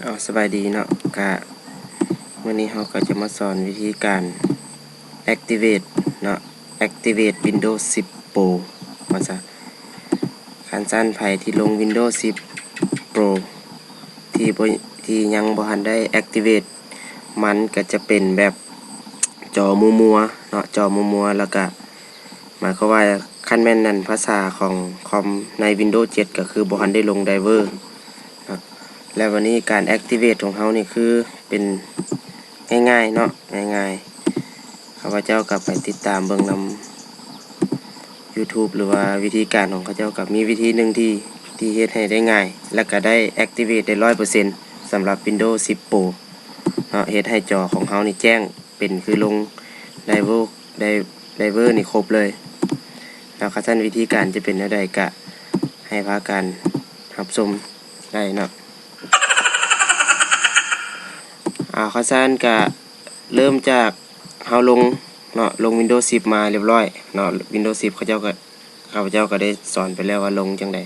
ເອົາ ສະບາຍດີເນາະ ກະມື້ນີ້ເຮົາກໍຈະມາສອນວິທີການ activate ເນາະ activate Windows ສິບ Pro ວ່າຊະ. ຄັນຊັ້ນໃຜທີ່ລົງ Windows ສິບ Pro ທີ່ບໍ່ ທີ່ຍັງບໍ່ທັນໄດ້ activate ມັນກໍຈະເປັນແບບຈໍມົວໆເນາະ ຈໍມົວໆ ແລ້ວກະ ໝາຍຄວາມວ່າ ຄັນແມ່ນອັນພາສາຂອງຄອມໃນ Windows ເຈັດ ກໍຄືບໍ່ທັນໄດ້ລົງ driver ເນາະ. ແລ້ວບັດນີ້ການ activate ຂອງເຮົານີ້ຄືເປັນງ່າຍໆເນາະ ງ່າຍໆ. ຂ້າພະເຈົ້າກໍໄປຕິດຕາມເບິ່ງນຳ YouTube ຫຼືວ່າວິທີການຂອງເຂົາເຈົ້າ ກໍມີວິທີໜຶ່ງທີ່ ທີ່ເຮັດໃຫ້ໄດ້ງ່າຍ ແລ້ວກໍໄດ້ activate ໄດ້ຮ້ອຍເປີເຊັນ ສຳລັບ Windows ສິບ Pro ເນາະ ເຮັດໃຫ້ຈໍຂອງເຮົານີ້ແຈ້ງ ເປັນຄືລົງ driver ໄດ້ driver ນີ້ຄົບເລີຍເນາະ. ຄັນຊັ້ນວິທີການຈະເປັນແນວໃດ ກະໃຫ້ພາກັນຮັບຊົມໄດ້ເນາະ. ເອົາ ຄັນຊັ້ນກະເລີ່ມຈາກເຮົາລົງເນາະ ລົງ Windows ສິບ ມາຮຽບຮ້ອຍເນາະ Windows ສິບ ເຂົາເຈົ້າກໍ ຂ້າພະເຈົ້າກໍໄດ້ສອນໄປແລ້ວວ່າລົງຈັ່ງໃດ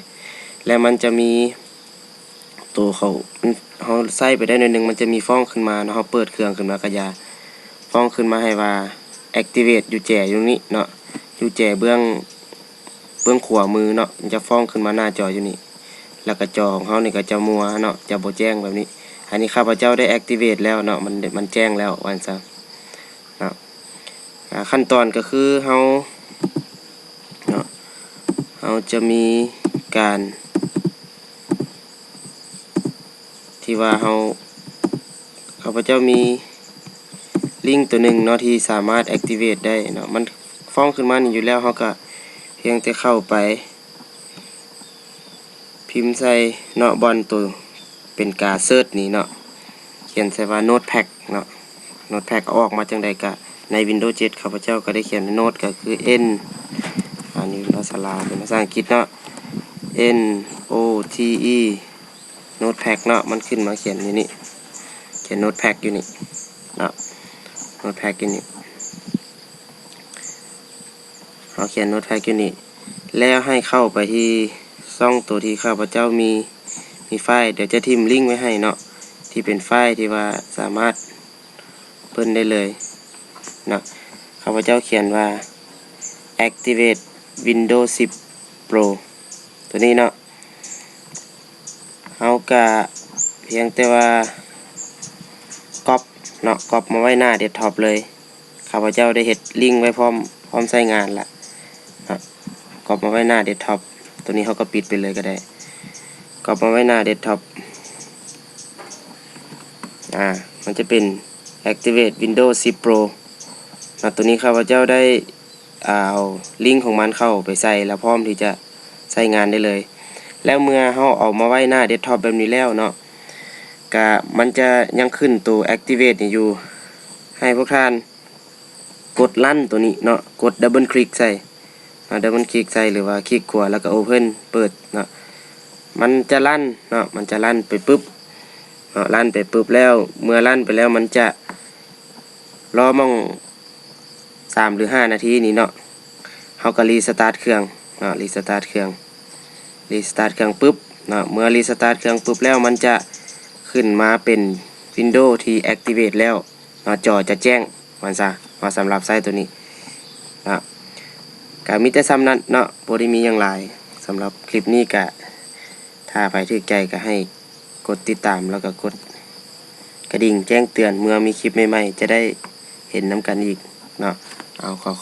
ແລ້ວມັນຈະມີ ໂຕເຂົາ ເຮົາໃຊ້ໄປໄດ້ໜ້ອຍໜຶ່ງ ມັນຈະມີຟ້ອງຂຶ້ນມາເນາະ ເຮົາເປີດເຄື່ອງຂຶ້ນມາກະຢ່າ ຟ້ອງຂຶ້ນມາໃຫ້ວ່າ activate ຢູ່ແຈຢູ່ນີ້ເນາະ ຢູ່ແຈເບື້ອງ ເບື້ອງຂວາມືເນາະ ມັນຈະຟ້ອງຂຶ້ນມາໜ້າຈໍຢູ່ນີ້ ແລ້ວກະຈໍຂອງເຮົານີ້ກໍຈະມົວເນາະ ຈະບໍ່ແຈ້ງແບບນີ້. ອັນນີ້ຂ້າພະເຈົ້າໄດ້ activate ແລ້ວເນາະ ມັນ ມັນແຈ້ງແລ້ວວ່າຊັ້ນຊະເນາະ. ອາ ຂັ້ນຕອນກໍຄືເຮົາ ເນາະ ເຮົາຈະມີການທີ່ວ່າເຮົາ ຂ້າພະເຈົ້າມີລິ້ງໂຕໜຶ່ງເນາະ ທີ່ສາມາດ activate ໄດ້ເນາະ ມັນຟ້ອງຂຶ້ນມານີ້ຢູ່ແລ້ວ ເຮົາກໍພຽງແຕ່ເຂົ້າໄປ ພິມໃສ່ເນາະ ບ່ອນໂຕເປັນກາເສີດນີ້ເນາະ ຂຽນໃສ່ວ່າ Notepad ເນາະ Notepad ອອກມາຈັ່ງໃດກະ ໃນ Windows ເຈັດ ຂ້າພະເຈົ້າກໍໄດ້ຂຽນ Note ກໍຄື N ອັນນີ້ພາສາລາວ ເປັນພາສາອັງກິດເນາະ N O T E Notepad ເນາະ ມັນຂຶ້ນມາຂຽນຢູ່ນີ້ ຂຽນ Notepad ຢູ່ນີ້ເນາະ Notepad ຢູ່ນີ້ ເຮົາຂຽນ Notepad ຢູ່ນີ້ ແລ້ວໃຫ້ເຂົ້າໄປທີ່ຊ່ອງໂຕທີ່ຂ້າພະເຈົ້າມີ ມີໄຟລ໌ ດຽວຈະຖິ້ມລິ້ງໄວ້ໃຫ້ເນາະ ທີ່ເປັນໄຟລ໌ທີ່ວ່າສາມາດເປີດໄດ້ເລີຍເນາະ. ຂ້າພະເຈົ້າຂຽນວ່າ Activate Windows ສິບ Pro ໂຕນີ້ເນາະ. ເຮົາກະພຽງແຕ່ວ່າກັອບເນາະ ກັອບມາໄວ້ໜ້າເດັສທັອບເລີຍ. ຂ້າພະເຈົ້າໄດ້ເຮັດລິ້ງໄວ້ພ້ອມ ພ້ອມໃຊ້ງານລະເນາະ ກັອບມາໄວ້ໜ້າເດັສທັອບ. ໂຕນີ້ເຮົາກໍປິດໄປເລີຍກໍໄດ້ ກັອບມາໄວ້ໜ້າເດັສທັອບ. ອາ ມັນຈະເປັນ Activate Windows ສິບ Pro ເນາະ. ໂຕນີ້ຂ້າພະເຈົ້າໄດ້ ເອົາລິ້ງຂອງມັນເຂົ້າໄປໃສ່ ແລ້ວພ້ອມທີ່ຈະໃຊ້ງານໄດ້ເລີຍ. ແລ້ວເມື່ອເຮົາເອົາມາໄວ້ໜ້າເດັສທັອບແບບນີ້ແລ້ວເນາະ ກະມັນຈະຍັງຂຶ້ນໂຕ Activate ນີ້ຢູ່ ໃຫ້ພວກທ່ານກົດ Run ໂຕນີ້ເນາະ ກົດ Double Click ໃສ່ເນາະ Double Click ໃສ່ ຫຼືວ່າຄລິກຂວາ ແລ້ວກໍ Open ເປີດເນາະ. ມັນຈະ Run ເນາະ ມັນຈະ Run ໄປປຶບເນາະ Run ໄປປຶບແລ້ວ ເມື່ອ Run ໄປແລ້ວ ມັນຈະລໍໝ່ອງ ສາມ ຫຼື ຫ້າ ນາທີນີ້ເນາະ ເຮົາກໍ Restart ເຄື່ອງເນາະ Restart ເຄື່ອງ Restart ເຄື່ອງປຶບເນາະ ເມື່ອ Restart ເຄື່ອງປຶບແລ້ວ ມັນຈະຂຶ້ນມາເປັນ Windows ທີ່ Activate ແລ້ວເນາະ ຈໍຈະແຈ້ງ ວ່າຊັ້ນຊະເນາະ ສຳລັບໃຊ້ໂຕນີ້ເນາະ. ກໍມີແຕ່ສ່ຳນັ້ນເນາະ ບໍ່ໄດ້ມີຫຍັງຫຼາຍ. ສຳລັບຄລິບນີ້ກໍ ຖ້າໃຜຖືກໃຈກໍໃຫ້ກົດຕິດຕາມ ແລ້ວກໍກົດກະດິ່ງແຈ້ງເຕືອນ ເມື່ອມີຄລິບໃໝ່ໆ ຈະໄດ້ເຫັນນຳກັນອີກເນາະ. ເອົາ ຂໍ